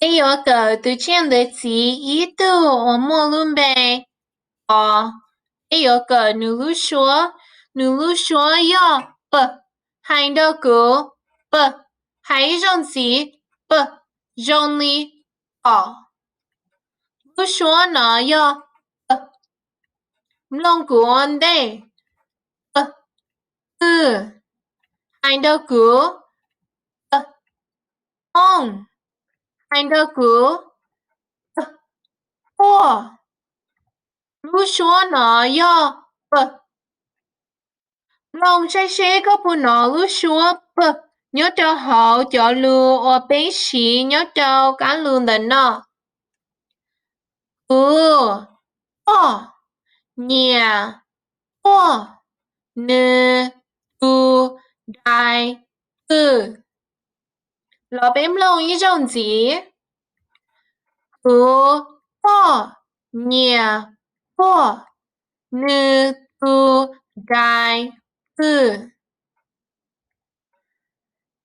Peb yuav kawm tus tsiaj ntawv txiv ib tug uas muaj lub npe os. Peb yuav kawm nws lub suab. Nws lub suab yog p, hais nrog kuv, p, hais ib zaug ntxiv, p, zoo li os. Lub suab no yog p. Mloog kuv ua ntej, p, w, hais nrog kuv, p, pooj, hais nrog kuv, p, puaj. Lub suab no yog p. Mloog saib seb koj puas hnov lub suab p nyob rau hauv cov lus uas peb siv nyob rau kab lus ntawm no. Kuv, poj, nyias, puaj, nws, tus, dais, qws. Los peb mloog ib zaug ntxiv. Kuv, poj, nyias, puaj, nws, tus, dais, qws.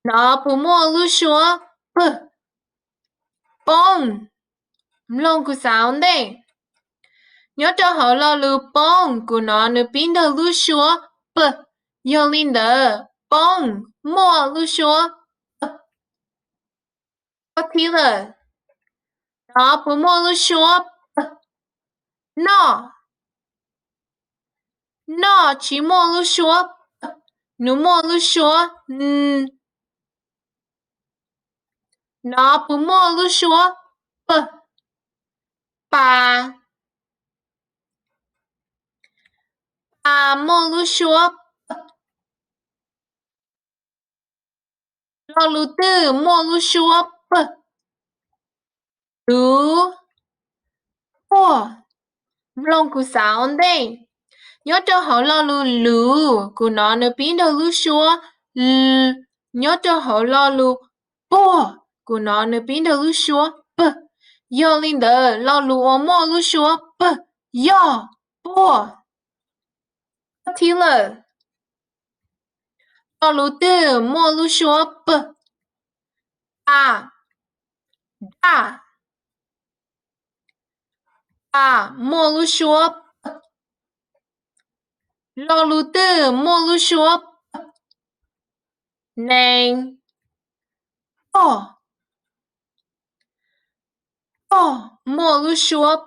Nov puas muaj lub suab p? Pooj. Mloog kuv xav ua ntej. Nyob rau hauv lo lus pooj kuv hnov nws pib nrog lub suab p. Yog li ntawd pooj muaj lub suab p. Thib lawm, nov puas muaj lub suab p? Noj. Noj tsis muaj lub suab p, nws muaj lub suab n. Nov puas muaj lub suab p? Pa. Pa muaj lub suab p. Lo lus twg muaj lub suab p? Luv, puag. Mloog kuv xav ua ntej. Nyob rau hauv lo lus luv kuv hnov nws pib nrog lub suab l. Nyob rau hauv lo lus puag kuv hnov nws pib nrog lub suab p. Yog li ntawd lo lus uas muaj lub suab p yog puag. Thib lawm, lo lus twg muaj lub suab p? A, daj. A muaj lub suab p. Lo lus twg muaj lub suab p? Nees, pog. Pog muaj lub suab